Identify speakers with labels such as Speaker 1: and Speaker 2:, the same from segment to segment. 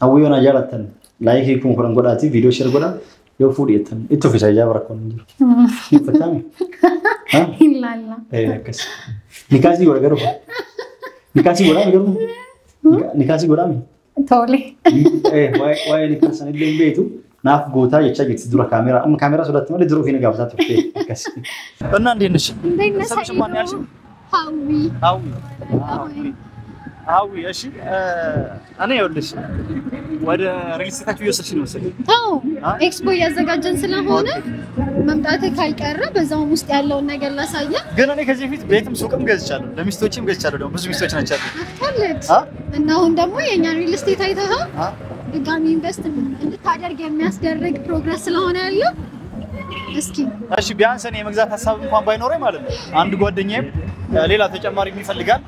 Speaker 1: Hawwii yoo na jaalattan like 10,000 godhaatii viidiyoo share godhaa yoo fuudhi jettan itti uffisa hijaaba rakkoon hin jiru. Ni uffattaami?
Speaker 2: Hin laalla.
Speaker 1: Akkas. Nikaasii godha garuu. Nikaasii godhaami garuu. Nikaasii godhaami?
Speaker 2: Tole.
Speaker 1: Waa'ee nikaa sanillee hin beektu naaf gootaa jechaa jirti dura kaameraa. Amma kaameraa sodaatti malee dura ofii na gaafataa turte akkas. እና እንዴት ነሽ?
Speaker 2: እንዴት ነህ
Speaker 1: ስምሽን ማን ያልሽኝ?
Speaker 2: ሀዊ።
Speaker 1: ሀዊ። ሀዊ። እሺ እኔ ይኸውልሽ ወደ ሪል ስቴታችሁ እየወሰድሽ ነው መሰለኝ።
Speaker 2: አዎ ኤክስፖ እያዘጋጀን ስለሆነ መምጣትህ ካልቀረ በዛውም ውስጥ ያለውን ነገር ላሳየ።
Speaker 1: ግን እኔ ከዚህ በፊት ቤትም ሱቅም ገዝቻለሁ፣ ለሚስቶችም ገዝቻለሁ። ደግሞ ብዙ ሚስቶች ናቸው ያሉኝ።
Speaker 2: አትቀልድ።
Speaker 1: አ?
Speaker 2: እና አሁን ደግሞ የእኛን ሪል ስቴት አይተኸው
Speaker 1: አ?
Speaker 2: ድጋሚ invest እንድታደርግ የሚያስደርግ progress ስለሆነ ያለው እስኪ
Speaker 1: እሺ ቢያንስ እኔ የመግዛት ሀሳብ እንኳን ባይኖረኝ ማለት ነው አንድ ጓደኛዬም ሌላ ተጨማሪ ይፈልጋል።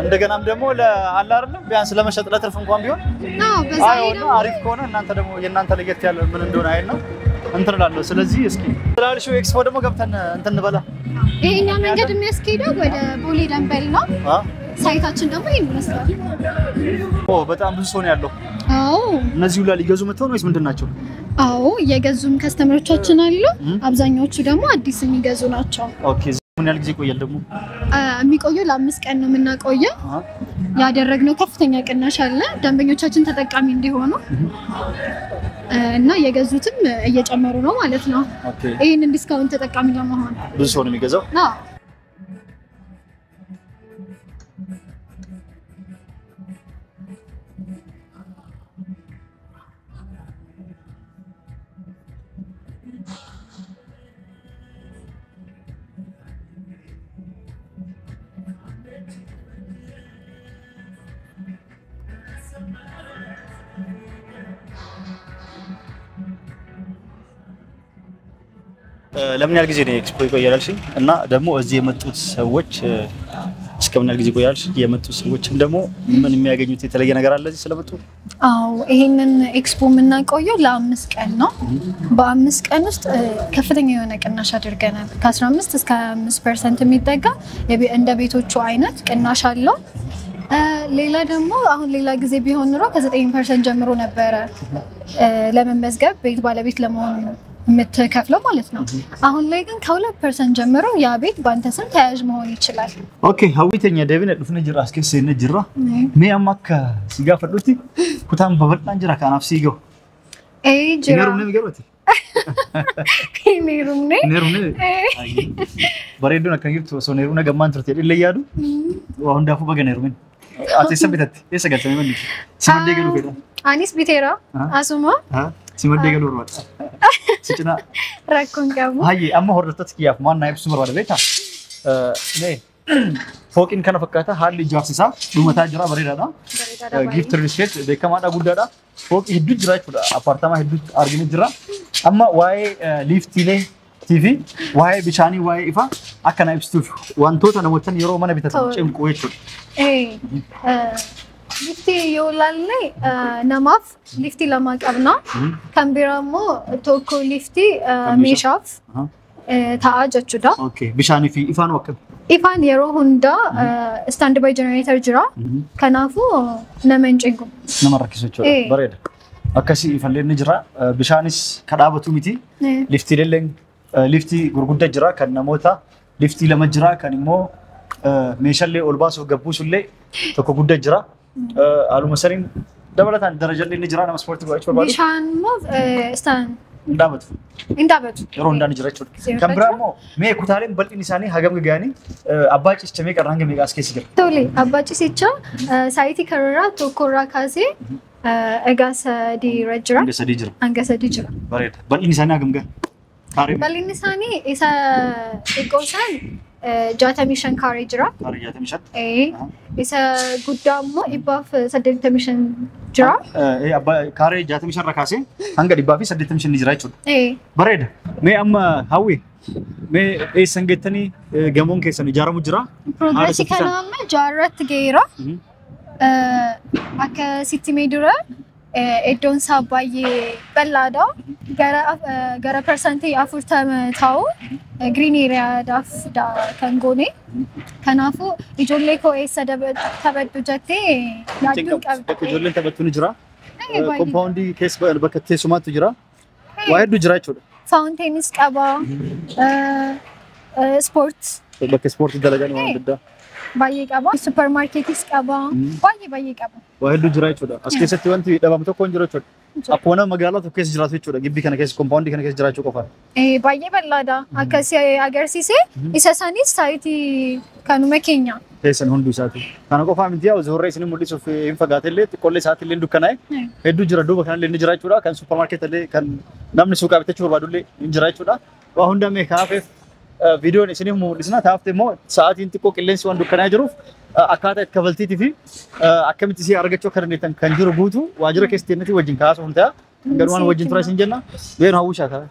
Speaker 1: እንደገናም ደግሞ ለአለ አይደለም ቢያንስ ለመሸጥ ለትርፍ እንኳን ቢሆን
Speaker 2: አዎ በዛ ላይ
Speaker 1: አይ
Speaker 2: ደግሞ
Speaker 1: አሪፍ ከሆነ እናንተ ደግሞ የእናንተ ለየት ያለ ምን እንደሆነ አይል ነው እንትን እላለሁ። ስለዚህ እስኪ ስላልሽው ኤክስፖ ደግሞ ገብተን እንትን እንበላ።
Speaker 2: ይሄኛው መንገድ የሚያስኬደው ወደ ቦሌ ደንበል ነው።
Speaker 1: አ?
Speaker 2: Site ኣችን ደግሞ ይሄን ይመስላል።
Speaker 1: ኦ በጣም ብዙ ሰው ነው ያለው።
Speaker 2: አዎ
Speaker 1: እነዚህ ሁላ ሊገዙ መጥተው ነው ወይስ ምንድን ናቸው?
Speaker 2: አዎ እየገዙም customer ኦቻችን አሉ። አብዛኛዎቹ ደግሞ አዲስ የሚገዙ ናቸው።
Speaker 1: Okay ምን ያህል ጊዜ ይቆያል ደግሞ?
Speaker 2: የሚቆየው ለ5 ቀን ነው የምናቆየው። ያደረግነው ከፍተኛ ቅናሽ አለ ደንበኞቻችን ተጠቃሚ እንዲሆኑ እና የገዙትም እየጨመሩ ነው ማለት ነው። ይህንን discount ተጠቃሚ ለመሆን
Speaker 1: ብዙ ሰው ነው የሚገዛው።
Speaker 2: አዎ።
Speaker 1: ለምን ያህል ጊዜ ነው ኤክስፖ ይቆያል አልሽኝ? እና ደግሞ እዚህ የመጡት ሰዎች እስከ ምን ያህል ጊዜ ይቆያል? የመጡት ሰዎችም ደግሞ ምን የሚያገኙት የተለየ ነገር አለ እዚህ ስለመጡ?
Speaker 2: አዎ ይሄንን ኤክስፖ የምናቆየው ለ5 ቀን ነው። በ5 ቀን ውስጥ ከፍተኛ የሆነ ቅናሽ አድርገናል። ከ15 እስከ 25% የሚጠጋ እንደ ቤቶቹ አይነት ቅናሽ አለው። ሌላ ደግሞ አሁን ሌላ ጊዜ ቢሆን ኖሮ ከ9% ጀምሮ ነበረ ለመመዝገብ ቤት ባለቤት ለመሆን የምትከፍለው ማለት ነው። አሁን ላይ ግን ከ2% ጀምሮ ያ ቤት በአንተ ስም ተያዥ መሆን ይችላል።
Speaker 1: Okay Hawwii teenya deebine dhufne jira as keessa seenne jirra. Mee amma akka si gaafadhutti kutaan babal'aan jira kanaaf sii gahu.
Speaker 2: Ee
Speaker 1: Hin
Speaker 2: jira.
Speaker 1: heerumne garuuti?
Speaker 2: Hin heerumne.
Speaker 1: Hin heerumne? Bareedduun akkan jirtu osoo hin heerumne gammaan turte illee yaadu. Waa hundaafuu baga hin heerumin. Ati eessa bitatte? Eessa galtame manni? Si maddee galuu fedha.
Speaker 2: Anis biteera asuma.
Speaker 1: Si maddee galuu barbaada. Si cinaa.
Speaker 2: Rakkoon qabu.
Speaker 1: Hayyee amma hordoftoota kiyyaaf maal naa ibsuu barbaada beektaa? Mee fooqiin kana fakkaata haalli ijaarsi isaa dhumataa jira bareedaadha. Gift Real Estate beekamaadha guddaadha. Fooqii hedduu jira jechuudha. Apartment hedduu arginu jira. Amma waa'ee liiftiilee fi waa'ee bishaanii waa'ee ifaa akka na ibsituuf wantoota namoota yeroo mana bitatan cinqu jechuudha.
Speaker 2: Liftii yoo ilaalle namaaf liftii lama qabna. Kan biraa immoo tokko liftii meeshaaf ta'a jechuudha.
Speaker 1: Okay. Bishaanii fi ifaan akkam?
Speaker 2: Ifaan yeroo hundaa stand by generator jira. Kanaafuu nama hin cinqu.
Speaker 1: Nama rakkisu jechuudha. Bareeda. Akkasii ifallee ni jira. Bishaanis ka dhaabatu miti. Liftiilee liftii gurguddaa jira kan namoota liftii lama jira kan immoo meeshaalee ol baasuuf gabbuusullee tokko guddaa jira. Haaluma saniin dabalataan darajallee ni jira nama ispoortii godhachuu barbaadu.
Speaker 2: Bishaan immoo stand
Speaker 1: Hin dhaabatu.
Speaker 2: Hin dhaabatu.
Speaker 1: Yeroo hundaa ni jira jechuudha. Kan biraa immoo mee kutaaleen bal'inni isaanii hagam gaga'anii abbaa ciisicha meeqa irraa hanga meeqa as keessa jira?
Speaker 2: Tole, abbaa ciisichaa site kararraa tokkorraa kaasee egaa sadii irra jira.
Speaker 1: Hanga sadii jira.
Speaker 2: Hanga sadii jira.
Speaker 1: Bareeda. Bal'inni isaanii hagam ga'a? Kaaree
Speaker 2: Bal'inni isaanii isa xiqqoo isaan 65 kaaree jira.
Speaker 1: Kaaree 65.
Speaker 2: Isa guddaa immoo 185 jira.
Speaker 1: Abbaa kaaree 65 irraa kaasee hanga 185 ni jira jechuudha. Bareeda. Mee amma Hawwi mee eessan geettanii gamoon keessan ijaaramu jira?
Speaker 2: Progress kana amma jaarratti ga'eera. Akka sitti mee dura iddoon isaa baay'ee bal'aadha. Gara 40% ta'u green areaadhaaf kan goone. Kanaafuu ijoollee koo eessa taphadhu jettee yaadduu qabda.
Speaker 1: Bakka ijoolleen taphattu ni jira. Compoundii keessa bakka teessumaatu jira. Waa hedduu jira jechuudha.
Speaker 2: Fountainis qaba. Sport.
Speaker 1: Bakka ispoortii dalagan waan adda addaa.
Speaker 2: Baay'ee qaba. Supermarketis qaba. Baay'ee baay'ee qaba.
Speaker 1: Waa hedduu jira jechuudha. As keessatti wanti dhabamu tokko hin jiru jechuudha. Akkuma nama magaalaa tokko keessa jiraatu jechuudha. Gibbii kana keessa compoundii kana keessa jiraachuu qofa.
Speaker 2: Baay'ee bal'aadha. Akkasii agarsiise isa sanis siteii kanuma keenya.
Speaker 1: Keessan hunduu isaati. Kana qofaa miti yaa zoorree isin mul'isuuf hin fagaate illee xiqqoollee isaatti illee dukkanaa'e hedduu jira duuba kanallee ni jira jechuudha. Kan supermarket illee kan namni suuqaa bitachuu barbaadu illee ni jira jechuudha. Waa hunda mee kanaafeef viidiyoon isiniif mul'isna. Taafte immoo sa'aatiin xiqqoo qilleensi waan dukkanaa'ee jiruuf akkaataa itti kafaltiitii fi akkamitti isii argachuu akka dandeettan kan jiru guutuu waajjira keessa teennati wajjin kaasuuf ta'a. Galumaan wajjin tura isin jenna. Beenu hawwishaa kana.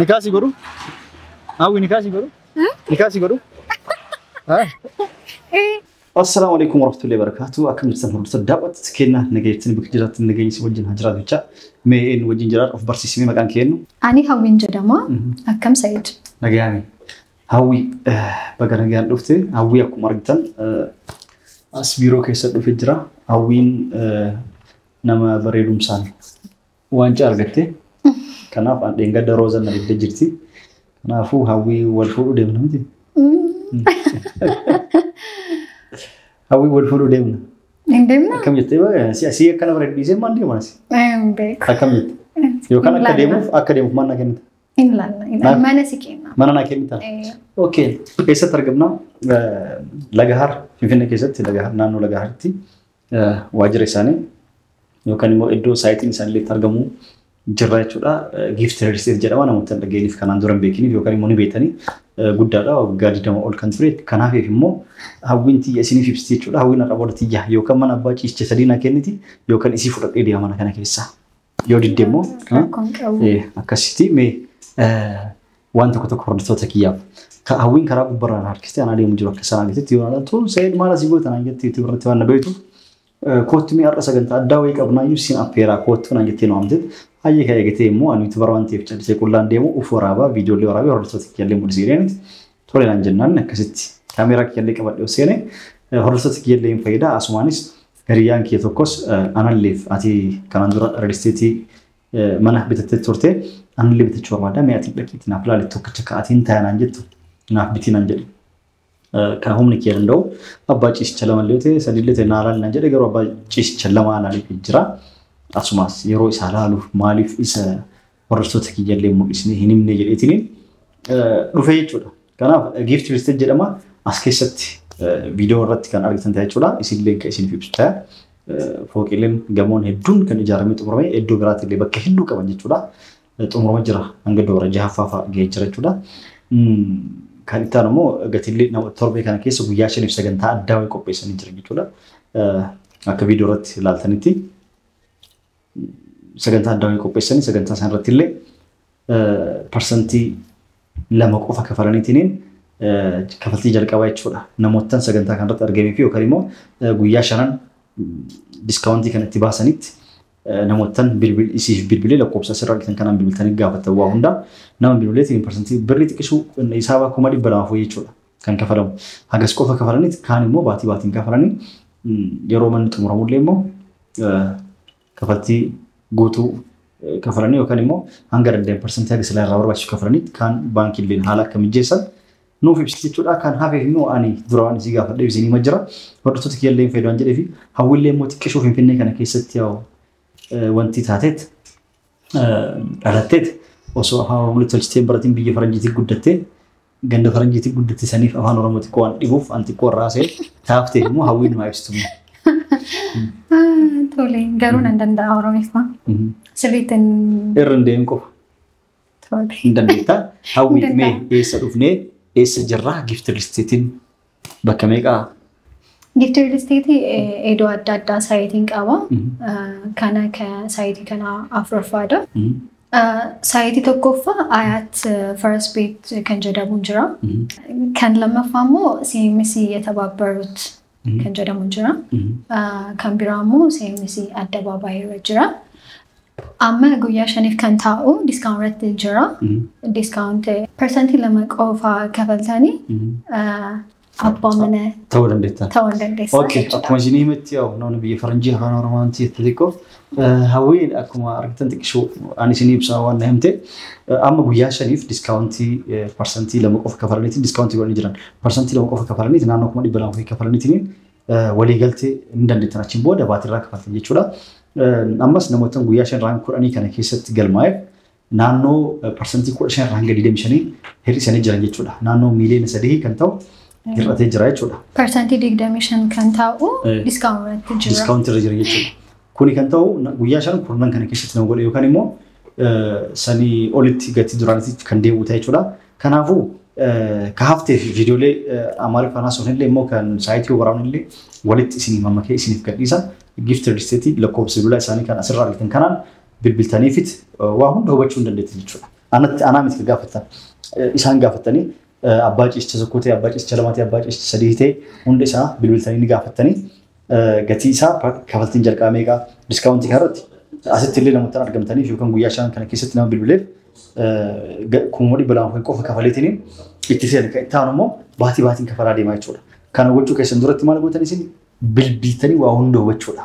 Speaker 1: Nikaasii godhu. Hawwi nikaasii godhu. Nikaasii godhu. Assalaamu alaikum warahmatullahi wabarakatuh. Akkam jirtan hordoftoota daawwattoota keenya nageessanii bakka jiraattan nageenyi si wajjin haa jiraatu jecha. Mee eenyu wajjin jiraatu of barsiisimee maqaan kee eenyu?
Speaker 2: Ani Hawwiin jedhama. Akkam Said?
Speaker 1: Nagayaami. Hawwi baga nagaan dhufte. Hawwi akkuma argitan as biiroo keessa dhufee jira. Hawwiin nama bareedumsaan waancaa argatte. Kanaaf an dheengadda rooza na dibdee jirti. Kanaafuu Hawwii wal fuudhuu deemna miti? Hawwii wal fuudhuu deemna.
Speaker 2: Hin deemna?
Speaker 1: Akkam jettee asii akkana bareedu dhiisee maal deeman asii?
Speaker 2: Hin beeku.
Speaker 1: Akkam jette? Yookaan akka deemuuf maal na kennita?
Speaker 2: Hin laalla. Mana si kenna.
Speaker 1: Mana naa kennita? Okay. Eessatti argamna? Lagahar Finfinnee keessatti Lagahar naannoo Lagaharitti waajjira isaanii yookaan immoo iddoo siteiin isaanii itti argamu jirra jechuudha. Gift Real Estate jedhama namoota hin dhageenyeef kanaan dura hin beekiniif yookaan immoo ni beektanii guddaadha waggaa 20 ol kan ture. Kanaaf immoo hawwiin tiyya isiniif ibsiti jechuudha. Hawwiin har'a booda tiyya yookaan mana abbaa ciisicha sadii naa kenniti yookaan isii fudhadhee deema mana kana keessaa. Yoo didde immoo akkasitti mee waan tokko tokko hordoftoota kiyyaaf. Hawwiin karaa gubbarraan harkistee anaa deemu jiru akka isaan argitetti yoo ilaaltu Said maal asii goota naan jetti itti irratti waan na beektuuf kootti mee har'a sagantaa addaa wayii qabnaayyuu siin affeeraa koottu naan jettee nu waamteet hayyee kan eegatee immoo ani YouTuber waan ta'eef callisee qullaan deemu uf waraabaa viidiyoolee waraabee hordoftoota kiyyallee mul'isee deemti tole naan jennaan akkasitti kaameeraa kiyyallee qabadhee ol seene hordoftoota kiyyallee hin fayyidaa asumaanis hiriyyaan kiyya tokkos analleef ati kanaan dura real estate mana bitattee turte anallee bitachuu barbaada mee ati dhaqiitii naaf laali tokkicha ka'atiin ta'a naan jettu naaf bitii naan jedhe. Kan humni kee danda'u abbaa ciisicha lama illee ta'e sadii illee ta'e naa laali naan jedhe garuu abbaa ciisicha lama laalee jira. Asumas yeroo isaa laaluuf maaliif isa hordoftoota kiyyallee mul'isnee hin himne jedheetiin dhufe jechuudha. Kanaaf Gift Real Estate jedhama. As keessatti viidiyoo irratti kan argitan ta'a jechuudha. Isinillee kan isiniif ibsu ta'a. Fooqileen gamoon hedduun kan ijaaramee xumurame iddoo biraatti illee bakka hedduu qaban jechuudha. Xumurama jira hanga doora jahaffaa fa'aa gahee jira jechuudha. Kan itti aanu immoo gatiillee torbee kana keessa guyyaa 5 sagantaa addaa wayii qopheessanii jiran jechuudha. Akka viidiyoo irratti ilaaltanitti sagantaa addaa wayii qopheessanii sagantaa isaan irratti illee 2% qofa kafalaniitiin kafaltii jalqabaa jechuudha. Namoottan sagantaa kanarratti argamee fi yookaan immoo guyyaa 5 discountii kan itti baasanitti namoottan isiif bilbilee lakkoofsa asirra argitan kanaan bilbiltanii gaafatan waa hundaa nama bilbileetiin parsantii birrii xiqqisuu isaa 200,000 jechuudha kan kafalamu. Hagas qofa kafalanitti kaan immoo baatii baatiin kafalanii yeroo manni xumuramullee immoo kafaltii guutuu kafalanii yookaan immoo hanga danda'an parsantii haga silaa irraa barbaachisu kafalanitti kaan baankiilleen haala akka mijeessan nuuf ibsiti jechuudha. Kan hafeef immoo ani dura waan isii gaafadheef isin hima jira. Hordoftoota kiyyallee hin fayyadu waan jedheef hawwiillee immoo xiqqishuu Finfinnee kana keessatti wanti taateet dhalatteet osoo afaan Oromoo tolchitee baratiin biyya faranjiitii guddattee ganda faranjiitii guddatte saniif afaan Oromoo xiqqoo waan dhibuuf an xiqqoo irraa se'e taaftee immoo hawwiin nu ibsitu.
Speaker 2: Tole garuu nan danda'a Oromeeffaa. Sirriitti
Speaker 1: Irra hin deemin qofa.
Speaker 2: Tole.
Speaker 1: Hin dandeettaa. Hawwii mee eessa dhufnee eessa jirraa Gift Real Estatein bakka meeqaa?
Speaker 2: Gift Real Estate iddoo adda addaa siteiin qaba. Kana siteii kana afuraffaadha. Siteii tokkoffaa Ayaat Faras Bet kan jedhamu jira. Kan lammaffaa immoo CMC የተባበሩት kan jedhamu jira. Kan biraa immoo CMC Addabaabaayii irra jira. Amma guyyaa 5 kan taa'u discount irratti jira. Discount 2% qofa kafaltanii Abbaa mana
Speaker 1: ta'uu dandeettan.
Speaker 2: Ta'uu dandeessan.
Speaker 1: Okay, akkuma isin himetti yaa'u namni biyya faranjii afaan Oromoon xixiqqoo hawwiin akkuma argitan xiqqishuu ani isin ibsaa waan na himte amma guyyaa 5 discountii 2% qofa kafalaniitiin discountii godhanii jiran. 2% qofa kafalaniitiin naannoo 200,000 kafalaniitiin waliigaltee hin dandeettan achiin booda baatirraa kafaltan jechuudha. Ammas namoota guyyaa 5 irraa 10 kana keessatti galmaa'eef naannoo 15% irraa hanga 25 hir'isanii jiran jechuudha. Naannoo miiliyoona 3 kan ta'u hir'atee jira jechuudha.
Speaker 2: 25% kan ta'u discountii jira.
Speaker 1: Discountii irra jira jechuudha. Kuni kan ta'u guyyaa 5 kurnan kana keessatti nama godhe yookaan immoo sanii olitti gatii duraanitti kan deebi'u ta'a jechuudha. Kanaafuu ka haftee fi viidiyoolee Amaariffaan haasofne illee immoo kan saayitii waraabne illee walitti isinii mammakee isiniif gadhiisa. Gift Real Estate lakkoofsa bilbilaa isaanii kan asirraa argitan kanaan bilbiltaniifit waa hunda hubachuu hin dandeettan jechuudha. Anatti anaa miti gaafattan isaan gaafattanii abbaa ciisicha 1 ta'e abbaa ciisicha 2 ta'e abbaa ciisicha 3 ta'e hunda isaa bilbiltanii ni gaafattanii gatii isaa kafaltiin jalqabaa meeqa discountii kanarratti asitti illee namoota argamtaniif yookaan guyyaa 5 kana keessatti nama bilbileef 200,000 qofa kafaleetiin itti seena. Kan itti aanu immoo baatii baatiin kafalaa deemaa jechuudha. Kana gochuu keessan duratti maal gootan isin bilbiltanii waa hunda hubachuudha.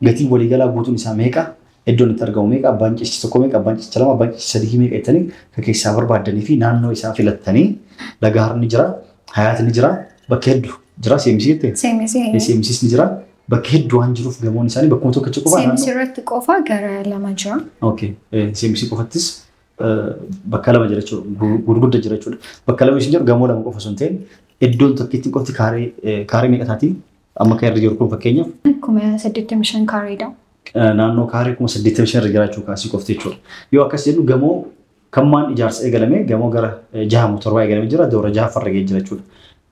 Speaker 1: Gatiin waliigalaa guutuun isaa meeqa? Iddoon itti argamu meeqa? Abbaan ciisicha 1 meeqa? Abbaan ciisicha 2? Abbaan ciisicha 3 meeqa jettanii kan keessaa barbaaddanii fi naannoo isaa filattanii Lagaar ni jira, Hayaat ni jira, bakka hedduu jira. CMC jettee?
Speaker 2: CMC.
Speaker 1: CMCs ni jira. Bakka hedduu waan jiruuf gamoon isaanii bakkuma tokkicha qofa
Speaker 2: CMC irratti qofa gara 2 jira.
Speaker 1: Okay. CMC qofattis bakka 2 jira jechuudha. Gurguddaa jira jechuudha. Bakka 2 isin jiru gamoo 2 qofa osoo hin ta'in iddoon tokkitti qofti kaaree meeqa taati? Amma kan irra jiru kun fakkeenyaaf
Speaker 2: 85,000 kaareedha.
Speaker 1: Naannoo kaaree 85,000 irra jiraachuu kaasii qofti jechuudha. Yoo akkas jennu gamoo kammaan ijaarsa eegalame gamoo gara 6 7 eegalame jira doora 6 farra ga'ee jira jechuudha.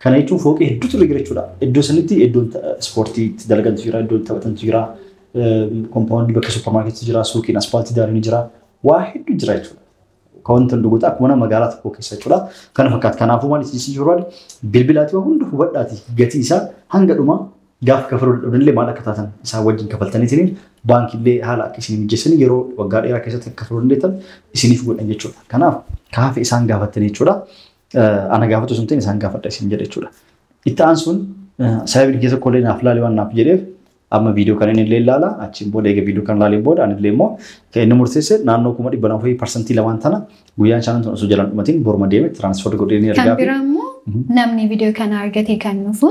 Speaker 1: Kana jechuun fooqii hedduutu irra jira jechuudha. Iddoo sanitti iddoon ispoortii itti dalagantu jira, iddoon taphatantu jira, kompaawundii bakka suuparmaarkeetii jira, suuqiin aspaaltii daariin jira, waa hedduu jira jechuudha. Kan wanta hundu goota akkuma nama magaalaa tokko keessa jechuudha. Kana fakkaata. Kanaafuu maal isin barbaade bilbilaatii waa hunda hubadhaati gatii isaa hanga dhumaa gaafa kafaluu dadhabdanillee maal akka taatan isaa wajjin kafaltaniitiin baankiillee haala akka isin mijeessanii yeroo waggaa dheeraa keessatti akka kafaluu dandeettan isiniif godhan jechuudha. Kanaaf kaafe isaan gaafattanii jechuudha. Ana gaafatu sun ta'in isaan gaafadha isin jedha jechuudha. Itti aansuun saayibni keessa kollee naaf laale waan naaf jedheef amma viidiyoo kana inni illee ilaala achiin booda eega viidiyoo kana laaleen booda ani illee immoo kan inni murteesse naannoo 200,000 2% tana guyyaan shanan tun osoo jalaan dhumatiin boruma deeme tiraansfoor godhee ni
Speaker 2: Kan
Speaker 1: ergaa fi
Speaker 2: biraa immoo namni viidiyoo kana argatee kan dhufu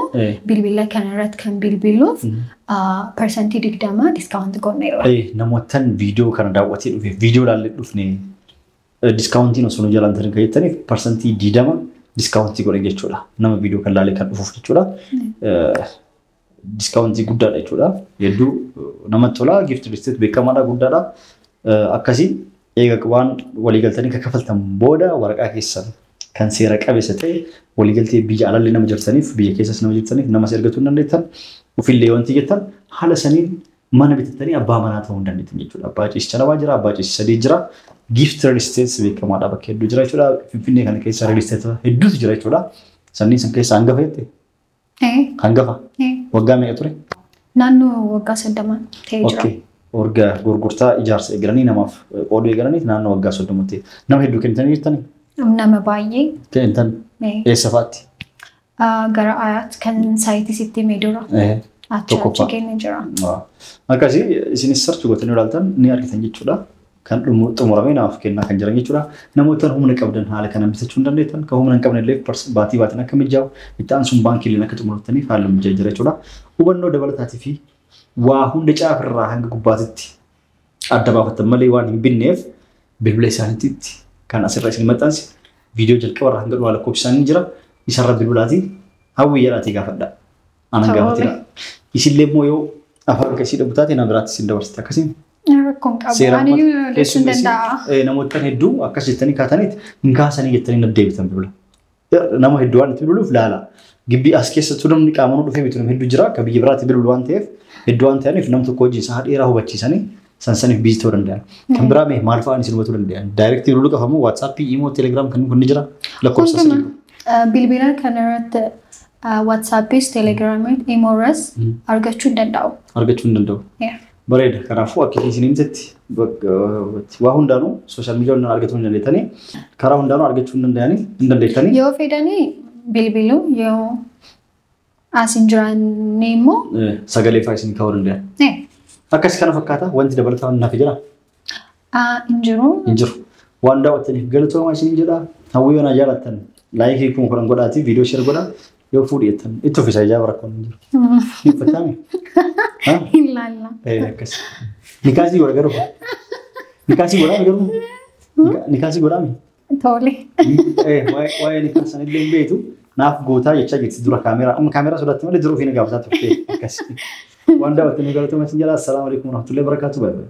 Speaker 2: bilbila kana irratti kan bilbiluuf 20% discountii goneera.
Speaker 1: Namootaan viidiyoo kana daawwatee dhufe viidiyoo ilaallee dhufne discountiin osoo nu jalaan tarin kan jettaniif 20% discountii godhe jechuudha. Nama viidiyoo kan laalee kan dhufuuf jechuudha. Discountii guddaadha jechuudha. Hedduu namatti tola. Gift Real Estate beekamaadha guddaadha. Akkasii eega waan waliigaltanii kan kafaltan booda waraqaa keessan kan seera qabeessa ta'e waliigaltee biyya alallee nama jirtaniif biyya keessas nama jirtaniif namas ergatuu hin dandeettan ofillee wanti jettan haala saniin mana bitattanii abbaa manaa ta'uu hin dandeettan jechuudha. Abbaa ciisicha 2 jira, abbaa ciisicha 3 jira. Gift Real Estate beekamaadha bakka hedduu jira jechuudha. Finfinnee kana keessa Real Estate hedduutu jira jechuudha. Sanniin san keessa hangafa jette? Hangafa? Waggaa meeqa ture?
Speaker 2: Naannoo waggaa 30 ta'ee jira.
Speaker 1: Okay. Orga gurgurtaa ijaarsa eegalanii namaaf qooduu eegalanii naannoo waggaa 30 ta'e. Nama hedduu kennitanii jirtanii?
Speaker 2: Nama baay'ee.
Speaker 1: Kennitan? Eessa fa'aatti?
Speaker 2: Gara Ayaat kan saayitii sitti himee dura. Achi
Speaker 1: Tokkoffaa.
Speaker 2: kennee jira.
Speaker 1: Akkasii isinis sarchi gootanii ilaaltan ni argitan jechuudha. Kan xumuramee namaaf kennaa kan jiran jechuudha. Namoota humna qabdan haala kanaan bitachuu hin dandeettan. Kan humna hin qabne illee baatii baatiin akka mijaa'u itti aansuun baankiileen akka xumurataniif haala mijaa'ee jira jechuudha. Hubannoo dabalataatii fi waa hunda caafirraa hanga gubbaatitti adda baafattan malee waan hin binneef bilbila isaaniitti kan asirra isin maxxanse viidiyoo jalqabarraa hanga dhumaa lakkoofsi isaanii jira. Isarra bilbilaatii hawwii jedhaatii gaafadha. Anan gaafatidha. Isillee immoo yoo afaan keessii dhabu taate nama biraatti isin dabarsite akkasiin.
Speaker 2: Rakkoon qabu.
Speaker 1: Seeraan
Speaker 2: Ani iyyuu deebisuu hin danda'a.
Speaker 1: Namoota hedduu akkas jettanii kaataniit hin kaasanii jettanii na deebitan bilbila. Nama hedduu waan itti bilbiluuf laala. Gibbii as keessattuu namni qaamaan dhufee bitu nama hedduu jira. Akka biyya biraatti bilbilu waan ta'eef hedduu waan ta'aniif nam tokko wajjin sa'a dheeraa hubachiisanii sansaniif biizii ta'uu danda'an. Kan biraa mee maal fa'aan isin hubatuu danda'an? Daayirektii bilbiluu qabamu WhatsApp, Imo, Telegram kan kun ni jira. Lakkoofsa
Speaker 2: Hunduma
Speaker 1: sadii.
Speaker 2: bilbila kanarratti WhatsAppis, Telegramii, Imoorras argachuu hin danda'u.
Speaker 1: Argachuu hin danda'u. Bareeda. Kanaafuu akka isin himtetti waa hundaanuu sooshaal miidiyaa hundaan argachuu hin dandeettanii karaa hundaanuu argachuu hin danda'anii hin dandeettanii.
Speaker 2: Yoo fedhanii Bilbilu yoo as hin jiraanne immoo
Speaker 1: Sagalee fa'aa isin kaa'uu danda'a. Akkas kana fakkaata wanti dabalataan naaf jira.
Speaker 2: Hin jiru.
Speaker 1: Hin jiru. Waan daawwattaniif galatoomaa isin jedha. Hawwii yoo na jaalattan like 10,000 godhaatii viidiyoo share godhaa yoo fuudhi jettan itti uffisa ijaaba rakkoon hin jiru. Ni uffattaami?
Speaker 2: Hin laalla.
Speaker 1: Akkas. Nikaasii godha garuu. Nikaasii godhaami garuu. Nikaasii godhaami?
Speaker 2: Tole.
Speaker 1: Waa'ee nikaa sanillee hin beektu. Naaf gootaa jechaa jirti dura kaameeraa. Amma kaameeraa sodaatti malee dura ofii na gaafataa turte. Akkas. Waan daawwattaniif galatoomaa isin jedha. Assalaamu alaikum warahmatullahi wabarakatuh. Bye bye.